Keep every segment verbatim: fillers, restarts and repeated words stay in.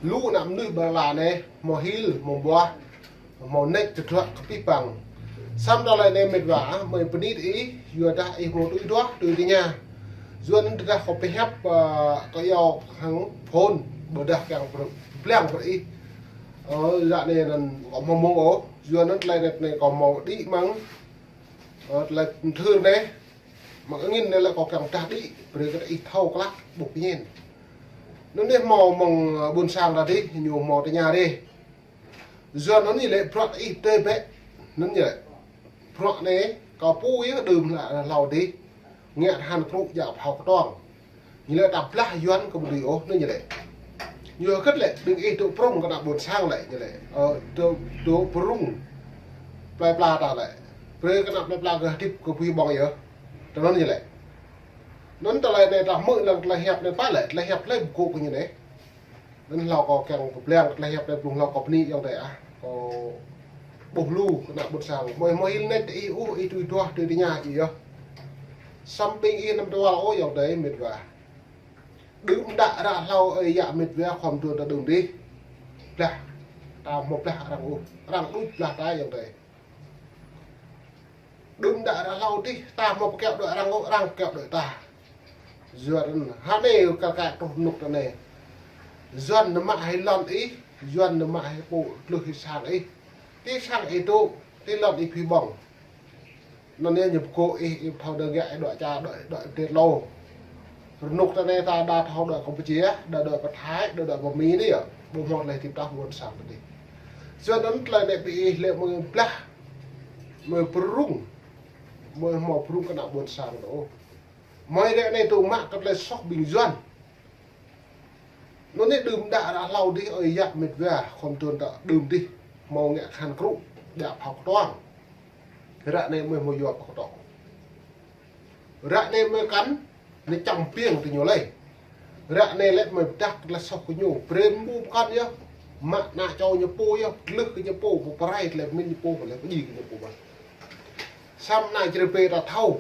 Lu ană mơnuih ƀơi lŏn anai, hmâo hil, hmâo ƀuah, hmâo nĕč tơdruă kơ pih păng. Samơ̆ tơlơi anai mĕt wa, mơi pơnit ih, yua dah ih hmâo tui duah, tui tơña. Yua anŭn tơdah kâo pơhiăp, ơ, kâo iâu hăng phone, ƀôdah kiăng pơr-, pơblang brơi ih. Ơ, ră anai anŭn kâo hmâo mông ôh, yua anŭn tơlơi anai kâo hmâo đĭ mơ̆ng, ơ, tơlơi pơthưr anai. Mơ̆ng angin anai lĕ kâo kiăng dah đĭ, brơi kơ ih thâo klă, ƀuh pơñen. Anŭn anai hmâo mơ̆ng, ơ, ƀôn sang ta dih, ñu hmâo tơña dih. Yua anŭn ñu lĕ bruă ih tơi bĕ. Anŭn ñu lĕ. Bruă anai, kâo pô yơh đưm hlâo dih. Ngă tơhan krŭ djă phao kơtuang. Ñu lĕ ta blah Yuan kơ ƀu dưi ôh, anŭn ñu lĕ. Ñu hơget lĕ, ƀing ih dŏ prŭng kơ ană ƀôn sang lĕ, ñu lĕ. Ơ, dŏ, dŏ prŭng. Plơi pla ta lĕ. Brơi kơ ană plơi pla gơ̆ hơdip kơ pui ƀơ̆ng yơh. Tơ anŭn ñu lĕ. Anŭn tơlơi anai ta hmư̆ lăng tơlơi hiăp anai pă lĕ, tơlơi hiăp lĕ ƀu gơ̆ kơ ñu anai. Anŭn hlâo kâo kiăng pơblang tơlơi hiăp anai blung hlâo kâo bơni ayŏng adơi ah. Kâo ƀuh lu kơ ană ƀôn sang. Mơi hmâo hil nĕč ih ôh, ih tui duah, tui tơña ih yơh. Samơ̆ ih anăm tơwal ôh ayŏng adơi mĕt wa. Đưm đă ră hlâo ơi yă mĕt wa khŏm tuan ta đưm dih. Blah. Ta hmâo blah arăng ôh. Arăng đuč blah ta ayŏng adơi. Đưm đă ră hlâo dih, ta hmâo pơkiaŏ đuaĭ arăng ôh, arăng pơkiaŏ đuaĭ ta. Yuan, hă anai kar kaĭ truh rơnŭk ta anai. Yuan nao mă hĭ lŏn ih, Yuan nao mă hĭ pô tlưh hĭ sang ih. Ti sang ih dŏ, ti lŏn ih pui ƀơ̆ng. Anŭn yơh ñu pơkŏ ih, ih thâo đơ̆ng gă ih đuaĭ čar, đuaĭ, đuaĭ dêh lô. Rơnŭk ta anai ta đa thâo đuaĭ Kampuchia, đa đuaĭ pơ Thái, đa đuaĭ pơ Mi anai yơh. Ƀu hmâo tơlơi hơdip tah ƀôn sang ta dih. Yua anŭn tơlơi anai ƀing ih lĕ mơi blah. Mơi prŭng. Mơi hmâo prŭng kơ ană ƀôn sang ta ôh. Mơi ră anai dŏ mă kơ tơlơi soh ƀing Yuan. Anŭn anai đưm đă ră hlâo dih ơi yă mĕt wa khŏm tuan ta đưm dih. Hmâo ngă tơhan krŭ. Djă phao kơtuang. Ră anai mơi hmâo yua phao kơtuang. Ră anai mơi kăn, anai čăm piêng tơ ñu lĕ. Ră anai lĕ mơi pơdah kơ tơlơi soh kơ ñu, brơi mơ̆ng ƀu pơkŏn yơh. Mă ană čô ñu pô yơh, tlưh kơ ñu pô, pơrai tơlơi pơmĭn ñu pô, tơlơi pơdjai kơ ñu pô mơ̆n. Samơ̆ ană Jrai pê ta thâo.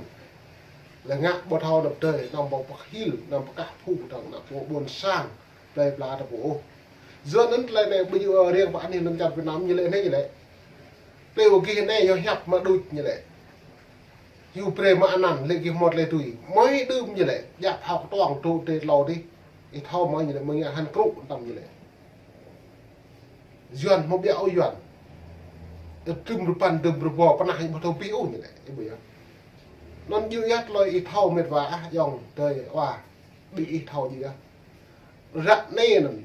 Lĕ ngă ƀu thâo anăp tơi, anăm ƀu pơhil, anăm pơkah phu, tơdang ană pô ƀôn sang. Plơi pla ta pô ôh. Yua anŭn tơlơi anai ƀu djơ̆ riêng pơ anih lŏn čar Việt Nam ñu lĕ anai ñu lĕ. Plơi ƀu gih anai yơh hiăp mă đuč ñu lĕ. Hiu brơi mă anăn lĕ gih hmâo tơlơi tui. Mơi đưm ñu lĕ. Djă phao kơtuang dŏ dêh lô dih. Ih thâo mơi ñu lĕ, mơi ngă tơhan krŭ tăm ñu lĕ. Yuan hmâo ƀiă ôh Yuan. Ih trŭm rơpăn đưm rơbâo pơnah ih ƀu thâo pih ôh ñu lĕ. Ih ƀu yơh. Anŭn djơ̆ yơh tơlơi ih thâo mĕt wa ah ayŏng adơi wa. Ƀing ih thâo djơ̆ yơh. Ră anai anŭn.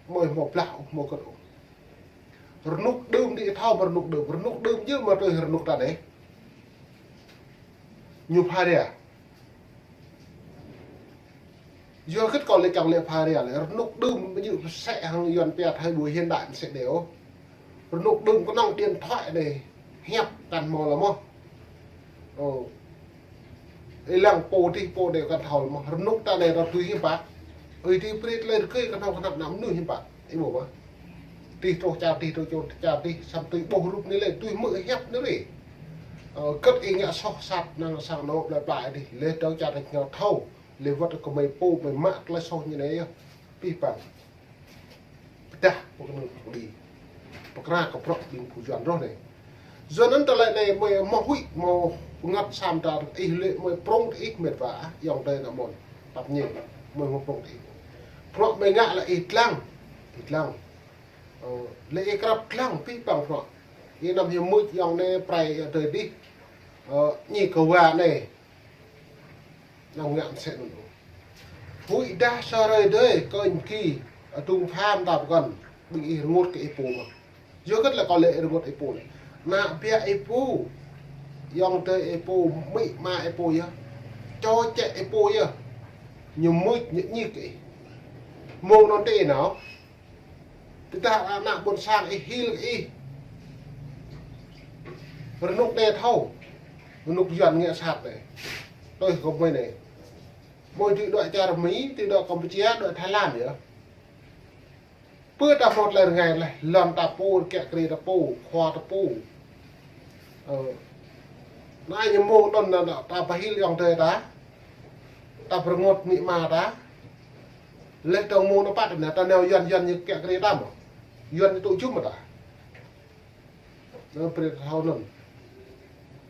Mơi hmâo blah ôh, hmâo kơ̆t ôh. Rơnŭk đưm dih thâo mă rơnŭk đưm. Rơnŭk đưm djơ̆ mă tui rơnŭk ta anai. Ñu pha ria. Yua hơget kâo lĕ kiăng lĕ pha ria lĕ. Rơnŭk đưm ƀu djơ̆ pơsĕ hăng Yuan pia thai ƀu hiện đại mơsĕ đê ôh. Rơnŭk đưm kơnơ̆ng điện thoại anai. Hiăp kăn hmâo lă mơ̆. Ơ. Ih lăng pô dih pô anai kăn thâo lă mơ̆. Rơnŭk ta anai ta tui hiư̆m pă. Ơi dih brơi tơlơi rơgơi kơnơ̆ng kơnăp ană mơnuih hiư̆m pă. Ih ƀuh mơ̆. Dih truh čar dih, truh čar dih, samơ̆ tui ƀuh rup anai lĕ, tui hmư̆ hiăp anai lĕ. Ơ, kơ̆t ih ngă soh sat năng sang anŏ plơi pla dih, lĕ truh čar dih ñu thâo, lĕ wơ̆t kơ mơi pô, mơi mă tơlơi soh ñu anai yơh. Pih păng. Pơdah pơkơnơ̆ng pơkơđi. Pơkra kơ bruă ƀing phu Yuan rŏh anai. Yuan anŭn tơlơi anai mơi hmâo huĭ, hmâo pơngăt samơ̆ ta ih lĕ mơi prŏng ih mĕt wa ah, ayŏng adơi ană mơ̆n. Tăp ñĕ, mơi hmâo prŏng ih. Bruă mơi ngă lĕ ih dlăng. Ih dlăng. Ơ, lĕ ih krăp dlăng pih păng bruă. Ih anăm hiư̆m mưč ayŏng anai prai adơi dih. Ơ, ñi kơ wa anai. Anăm ngă mơsĕ anŭn ôh. Huĭ dah sa hrơi dơi, kơnh ki, adung pham ta pơkŏn, ƀing ih rơngot kơ ih pô mơ̆n. Yua hơget lĕ kâo lĕ rơngot ih pô lĕ. Ană ƀiă ih pô, ayŏng adơi ih pô, amĭ ama ih pô yơh. Čô čĕ ih pô yơh. Ñu mưč, ñu ñik kơ ih. Mông anŭn tơ ih nao. Tơdah ană ƀôn sang ih hil kơ ih. Rơnŭk anai thâo. Rơnŭk Yuan ngă sat anai. Tui kơ mơi anai. Mơi tui đuaĭ čar Mi, tui đuaĭ Kampuchia, đuaĭ Thái Lan yơh. Pơ ta hmâo tơlơi rơngai lĕ, lŏn ta pô, kiă kriê ta pô, khua ta pô. Ơ. Anai ñu mông anŭn anŭn ta pơhil ayŏng adơi ta. Ta pơrơngot amĭ ama ta. Leh tơ̆ng mơ̆ng anŭn pă tơnah ta nao Yuan, Yuan ñu kiăng kơ ta mơ̆. Yuan ñu tŭ jum ta. Anŭn brơi ta thâo anŭn.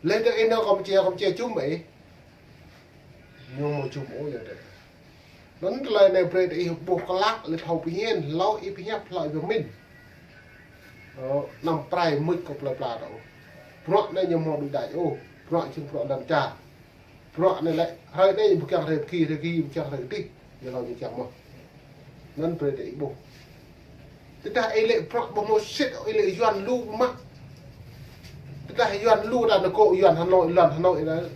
Leh tơ̆ng ih nao Kampuchia, Kampuchia jum ih. Ñu mơ̆ jum ôh yơh tơ̆. Anŭn tơlơi anai brơi ta ih ƀuh klă, leh thâo pơhiăp, hlâo ih pơhiăp, hlâo ih pơmĭn. Ơ, anăm prai mŭt kơ plơi pla ta ôh. Bruă anai ñu mơ̆ đuaĭ đač ôh. Bruă jing bruă lŏn čar. Bruă anai lĕ, hrơi anai ƀu kiăng hrơi pơgi, hrơi pơgi ƀu kiăng hrơi adih, ñu hlâo ñu kiăng mơ̆. Anŭn brơi ta ih ƀuh. Tơdah ih lĕ bruă ƀu hmâo sĭt, ih lĕ Yuan lu mă. Tơdah Yuan lu ta nao kơ Yuan Hà Nội, lŏn Hà Nội anai.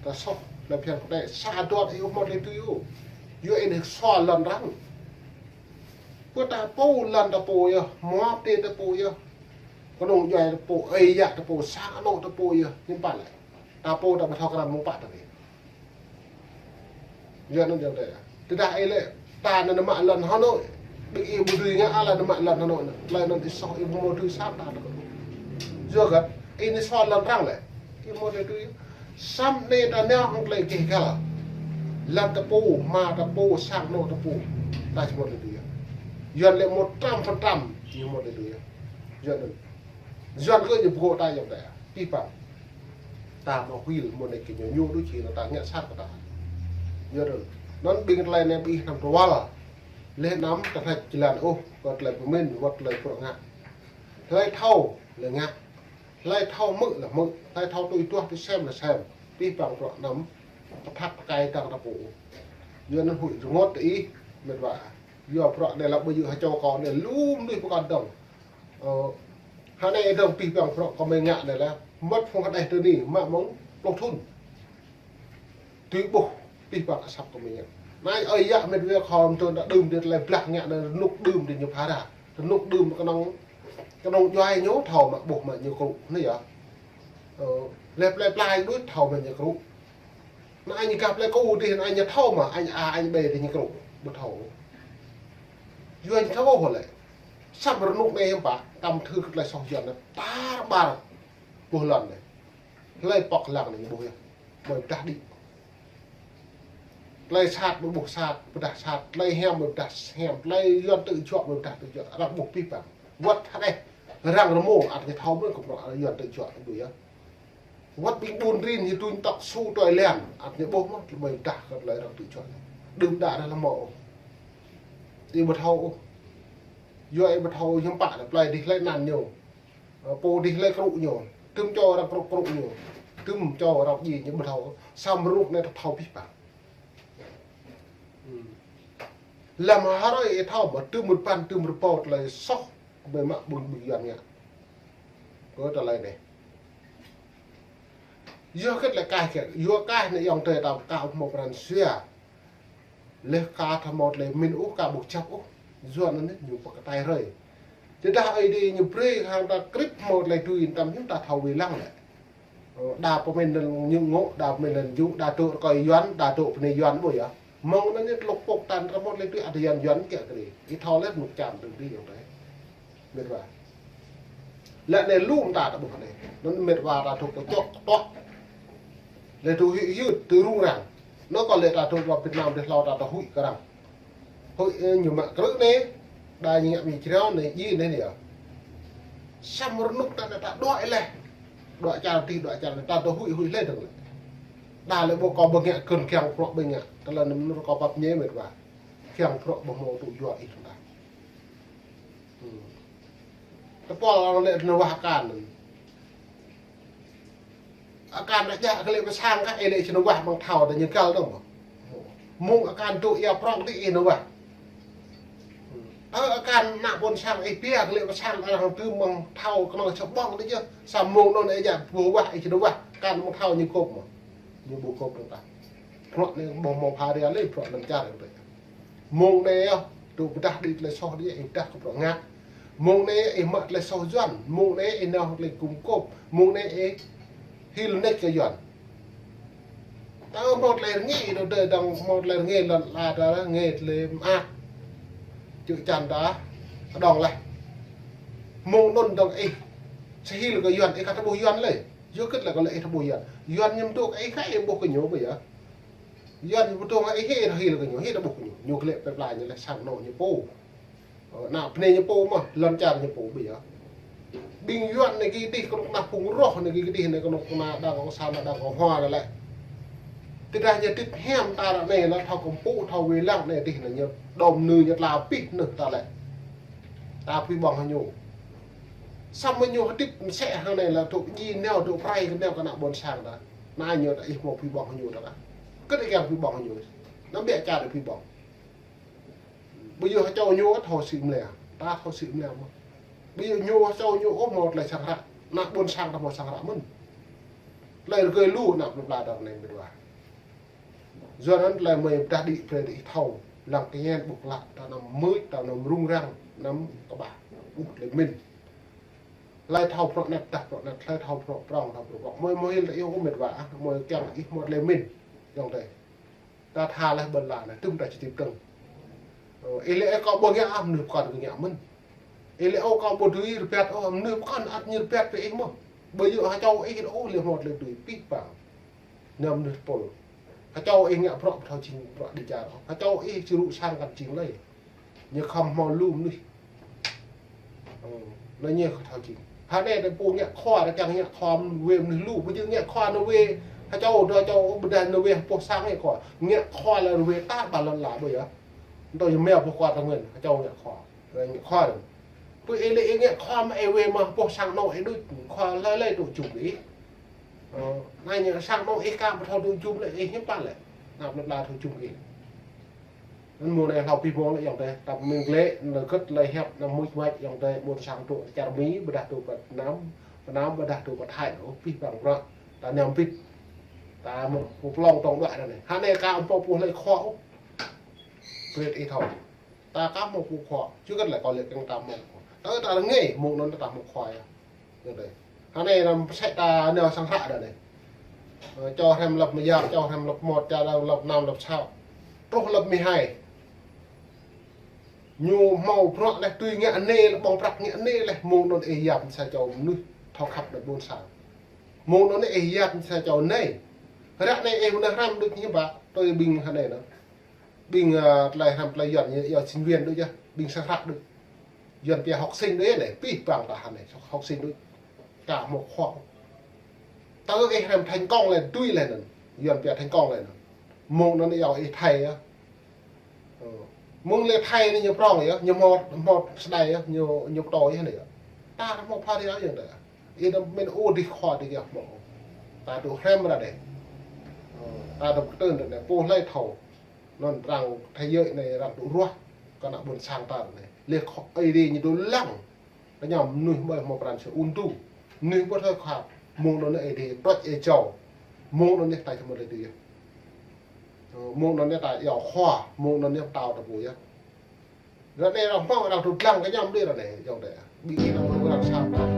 Ta soh, lĕ phiăn kơ ta, sa đuaĭ ih ƀu hmâo tơlơi tui ôh. Yua ih nao soh lŏn arăng. Pơ ta pô lŏn ta pô yơh, hmua tê ta pô yơh. Kơnơ̆ng djuai ta pô, ơi yă ta pô, sang anŏ ta pô yơh, hiư̆m pă lĕ. Ta pô ta ƀu thâo krăn mơ̆ng pă ta pô. Yua anŭn yơh tơ̆. Tơdah ih lĕ ta nao mă lŏn Hà Nội, ƀing ih ƀu dưi ngă ala nao mă lŏn Hà Nội anŭn. Tơlơi anŭn ih soh ih ƀu hmâo tui sat ta ta kơ. Yua kơ ih nao soh lŏn arăng lĕ. Ih hmâo tui tui. Samơ̆ anai ta nao hăng tơlơi gêh gal. Lŏn ta pô, hmua ta pô, sang anŏ ta pô. Ta či hmâo tui tui. Yuan lĕ một trăm phần trăm či hmâo tui tui. Yua anŭn. Yuan kơ ñu pơgŏ ta yơh tơ̆. Pih păng. Ta mă huĭ mơ̆ anai kơ ñu ñu đôč či nao ta ngă sat kơ ta. Yua anŭn. Anŭn ƀing tơlơi anai ƀing ih anăm tơwăl. Leh anăm ta hrăč jơlan ôh, kơ tơlơi pơmĭn, wơ̆t tơlơi bruă ngă. Hlơi thâo, lĕ ngă. Hlơi thâo hmư̆ lĕ hmư̆, hlơi thâo tui duah tui sem lĕ sem. Pih păng bruă anăm pơthăt pơkai dăng ta pô. Yua anŭn huĭ rơngot tơ ih, mĕt wa. Yua bruă anai lăp ƀu yua hơčâo kâo anai lŏm lui pơkŏn dơ̆ng. Ơ, hơnai dơ̆ng pih păng bruă kâo mơ̆ng ngă anai lĕ, mơ̆t phung hơđeh tơ anai, mă mơ̆ng pluh thŭn. Tui ƀuh pih păng asăp kơ mơ̆ng. Anai ơi yă mĕt wa khŏm tơ̆ ta đưm dih tơlơi blah ngă anai rơnŭk đưm dih ñu phara. Rơnŭk đưm kơnơ̆ng, kơnơ̆ng djuai ñu thâo mă ƀuh mă ñu krŭ. Anai yơh. Ơ, lĕ plơi pla đôč thâo mă ñu krŭ. Anai ñu gah plơi kơ dih, anai ñu thâo mă, anai a, anai ƀe dih ñu krŭ. Ƀu thâo. Yua ñu thâo hŏ lĕ. Săp rơnŭk anai hiư̆m pă, tam thư kơ tơlơi soh Yuan anai. Tar ƀar. Ƀuh lŏn anai. Hlơi pŏk lăng anai ƀuh yơh. Mơi pơdah đĭ. Tơlơi sat ƀu ƀuh sat, pơdah sat. Tơlơi hiam mơi pơdah hiam. Tơlơi Yuan tơjuă mơi pơdah tơjuă. Arăng ƀuh pih păng. Wơ̆t hơđeh. Arăng rơmô, ăt ñu thâo mơ̆n kơ bruă Yuan tơjuă ƀu yơh. Wơ̆t ƀing ƀun rin ñu tuñ tŏk su tui lian. Ăt ñu ƀuh mơ̆n, tơlơi mơi pơdah kơ tơlơi arăng tơjuă. Đưm đă arăng lăm mơ̆ ôh. Ih ƀu thâo ôh. Yua ih ƀu thâo hiư̆m pă lĕ, plơi dih hlơi anăn ñu. Ơ, pô dih hlơi krŭ ñu, tơm čô arăng krŭ krŭ ñu, tơm čô arăng djai ñu ƀu thâo, samơ̆ rơnŭk anai ta thâo pih păng. Hmm. Lăm hrơi ih thâo mă tơm rơpăn tơm rơpâo tơlơi soh, kơ mơi mă ƀing ƀing Yuan ngă. Kơ tơlơi anai. Yua kơ tơlơi kaih kiăng, yua kaih anai ayŏng adơi ta ka ƀu hmâo pran jua. Leh ka ta hmâo tơlơi pơmĭn ôh, ka ƀu kơjăp ôh. Yuan anai ñu pơkơtai hrơi. Tơdah Ơi Adai ñu brơi hăng ta krĭp hmâo tơlơi tui, tam hiư̆m ta thâo wai lăng lĕ. Ơ, đa pơmĭn lŏn ñu ngŏ, đa pơmĭn lŏn ñu, đa dŏ rơkơi Yuan, đa dŏ bơnai Yuan ƀu yơh. Mơ̆ng anŭn ñu lŏk pŏk tan ta hmâo tơlơi tui, ăt Yuan Yuan kiăng kơ dih. Ih thâo lĕ rơnŭk čam tơlơi dih ayŏng adơi. Mĕt wa. Lĕ anai lŏm ta ta ƀuh anai. Anŭn mĕt wa ta dŏ kơčŏk kơtuă. Lĕ dŏ huĭ hyưt, dŏ rŭng răng. Anŭn kơ lĕ ta dŏ wa Việt Nam dih hlâo ta dŏ huĭ kơ arăng. Huĭ, ơ, ñu mă krư̆ anai. Đa ñu ngă mơ̆ng jrao anai, djai anai anai yơh. Samơ̆ rơnŭk ta anai ta đuaĭ leh. Đuaĭ čar dih, đuaĭ čar anai ta dŏ huĭ, huĭ leh dơ̆ng lĕ. Đa lĕ ƀu kơ ƀu ngă kơn kiăng bruă ƀu ngă. Tơlơi anŭn mơnuih kơ pap ñe mĕt wa. Kiăng bruă ƀu hmâo tŭ yua ih tơdah. Hmm. Tơpul arăng lĕ nao wah akan. Akan anai djă kơ lĕ pơsang kah, ih lĕ či nao wah mơ̆ng thâo ta ñu găl dơ̆ng. Mơ̆ng akan dŏ ia prŏng dih ih nao wah. Ơ, akan ană ƀôn sang ih pia kơ lĕ pơsang arăng tơm mơ̆ng thâo kơnơ̆ng sa ƀơ̆ng dih yơh. Samơ̆ mơ̆ng anŭn ih djă ƀu wah ih či nao wah. Akan mơ̆ng thâo ñu gôp mơ̆. Ñu ƀu gôp dơ̆ng ta. Bruă anai ƀu hmâo phara lĕ bruă lŏn čar anai. Mơ̆ng anai yơh, dŏ pơdah đĭ tơlơi soh dih, ih pơdah kơ bruă ngă. Mơ̆ng anai ih mă tơlơi soh Yuan, mơ̆ng anai ih nao tơlơi gum gôp, mơ̆ng anai ih hil nač kơ Yuan. Ta hmâo tơlơi rơngiă, dŏ dơ̆ng hmâo tơlơi rơngiă lŏn ala ta rơngiă tơlơi mơak. Čư̆ čan ta, adŏng leh. Mơ̆ng anŭn dơ̆ng ih, sa hil kơ Yuan, ih ka ta ƀuh Yuan lĕ. Yua kơ tơlơi kơ lĕ ih ta ƀuh Yuan. Yuan ñu dŏ kơ ih ka ih ƀuh kơ ñu ƀu yơh. Yuan ñu pơtô ngă ih hĭ, hĭ lĕ kơ ñu, hĭ ta ƀuh kơ ñu. Ñu klĕ pơplai ñu lĕ sang anŏ ñu pô. Ơ, ană bơnai ñu pô mơ̆n, lŏn čar ñu pô ƀu djơ̆. Ƀing Yuan anai gih dih kơnuk kơna phung roh anai gih dih anai kơnuk kơna đảng cộng sản, đảng cộng hòa anai lĕ. Tơdah ñu tĭp hiam ta ră anai lĕ thâo kơmpŭ, thâo wai lăng anai dih anai ñu đom nư ñu tla pih nư ta lĕ. Ta pui ƀơ̆ng hăng ñu. Samơ̆ ñu hơdip mơsĕ hăng anai lĕ tŭ ji neo, tŭ prai neo kơ ană ƀôn sang ta. Anai ñu ta ih hmâo pui ƀơ̆ng hăng ñu ta. Kơ anai kiăng pui ƀơ̆ng hăng ñu. Anăm biă čar pui ƀơ̆ng. Ƀu djơ̆ hơčâo ñu ôh thâo sĭ mlĕ, ta thâo sĭ mlĕ mơ̆n. Ƀu djơ̆ ñu hơčâo ñu ôh hmâo tơlơi sang hră, ană ƀôn sang ta hmâo sang hră mơ̆n. Tơlơi rơgơi lu ană plơi pla ta anai mĕt wa. Yua anŭn tơlơi mơi pơdah đĭ brơi ta ih thâo, lăng kơñen ƀu klă, ta anăm mưč, ta anăm rŭng răng, anăm kơƀah. Ƀuh tơlơi mĭn. Hlơi thâo prŏng anet, pơdah prŏng anet, hlơi thâo prŏng prŏng, thâo prŏng prŏng. Mơi mơi hil ta ih ôh mĕt wa, mơi kiăng ih hmâo tơlơi mĭn. Yŏng tơi. Ta tha leh ƀơi lŏn anai, tŭm ta či tĭp tơ̆ng. Ơ, ih lĕ ih kâo ƀu ngă ôh, mơnuih pơkŏn kơ ngă mơ̆n. Ih lĕ ôh kâo ƀu dưi rơbat ôh, mơnuih pơkŏn ăt ñu rơbat pơ ih mơ̆n. Ƀu djơ̆ hơčâo ih ôh lĕ hmâo tơlơi dưi pih pang. Anăm mơnuih tơpul. Hơčâo ih ngă bruă ƀu thâo jing bruă dêh čar ôh. Hơčâo ih či rŭ sang kăn jing lơi. Ñu khŏm hmâo lu mơnuih. Ơ, anŭn ñu kơ thâo jing. Hă anai ta pô ngă khua, ta kiăng ngă khua wai mơnuih lu, ƀu djơ̆ ngă khua nao wai, hơčâo, dŏ hơčâo, ƀôdah nao wai pô sang ngă khua. Ngă khua lĕ wai ta ƀă lŏn la ƀu djơ̆. Ntô yơh mơ̆ pô khua ta ngăn, hơčâo ngă khua. Ngă khua anŭn. Pô ih lĕ ih ngă khua mă ih wai mă pô sang anŏ ih đôč, khua hlơi hlơi tŭ jum ih. Ơ, anai ñu sang anŏ ih ka ƀu thâo tŭ jum lĕ ih hiư̆m pă lĕ. Ană plơi pla tŭ jum ih. Anŭn mơ̆ng anai hlâo pih mơ̆ng lĕ yŏng tơi, ta mơ̆ng lĕ, anŭn kơ̆t lĕ hiăp anăm mưč mač yŏng tơi, ƀôn sang tŭ čar Mi, ƀôdah tŭ pơ Nam, pơ Nam ƀôdah tŭ pơ Thái, ôh, pih pang bruă, ta anăm pĭt, ta mơ̆ng pơplông tŏng đuaĭ anai. Hă anai ka ƀu pô hlơi khua ôh. Brơi ih thâo. Ta ka hmâo pô khua, či kơ̆t lĕ kâo lĕ kiăng ta hmâo khua. Ta ơ ta rơngai, mơ̆ng anŭn ta hmâo khua yơh. Yŏng tơi. Hă anai anăm pơsĕ ta neo sang hră đa anai. Ơ, čô hrăm lăp mơyang, čô hrăm lăp mơmŏt, čô hrăm lăp năm, lăp sa. Truh lăp mơhai. Ñu hmâo bruă leh tui ngă anai leh ƀơ̆ng prăk ngă anai leh mơ̆ng anŭn ih yap sa čô mơnuih thâo khăp đa ƀôn sang. Mơ̆ng anŭn ih yap sa čô anai. Ră anai ih mơnuih hrăm đôč hiư̆m pă, tui ƀing hă anai anŭn. Ƀing, ơ, tơlơi hrăm tơlơi Yuan ñu, yua sinh viên đôč yơh, ƀing sang hră đôč. Yuan pia học sinh đôč anai, pih pang ta hă anai, học sinh đôč. Ka hmâo khua. Tơ ih hrăm thành công lĕ, dưi lĕ anŭn. Yuan pia thành công lĕ anŭn. Mơ̆ng anŭn yua ih thai yơh. Ơ. Mơ̆ng lĕ thai anai ñu prŏng yơh, ñu hmâo, hmâo sơdai yơh, ñu, ñu pơtô yơh anai yơh. Ta hmâo pha ri yơh anai. Ih anăm mĭn ôh dih khua dih yơh hmâo. Ta tŭ hrăm ra đeh. Ơ, ta tŭ kơtưn ra đeh, pô hlơi thâo. Anŭn arăng thế giới anai arăng tŭ ruah kơ ană ƀôn sang ta anai. Lĕ khŏ Ơi Adai ñu tŭ lăng. Kơ ñu mơnuih ƀu hmâo pran jua ung tŭ. Mơnuih ƀu thâo khăp. Mơ̆ng anŭn Ơi Adai trôč ih čô. Mơ̆ng anŭn ta či hmâo tơlơi dưi yơh. Ơ, mơ̆ng anŭn ta yua khua, mơ̆ng anŭn pơtao ta pô yơh. Ră anai arăng hmâo arăng tŭ lăng kơ ñu đôč ră anai, yŏng tơi. Ƀing ih anăm rŭng răng sa ta.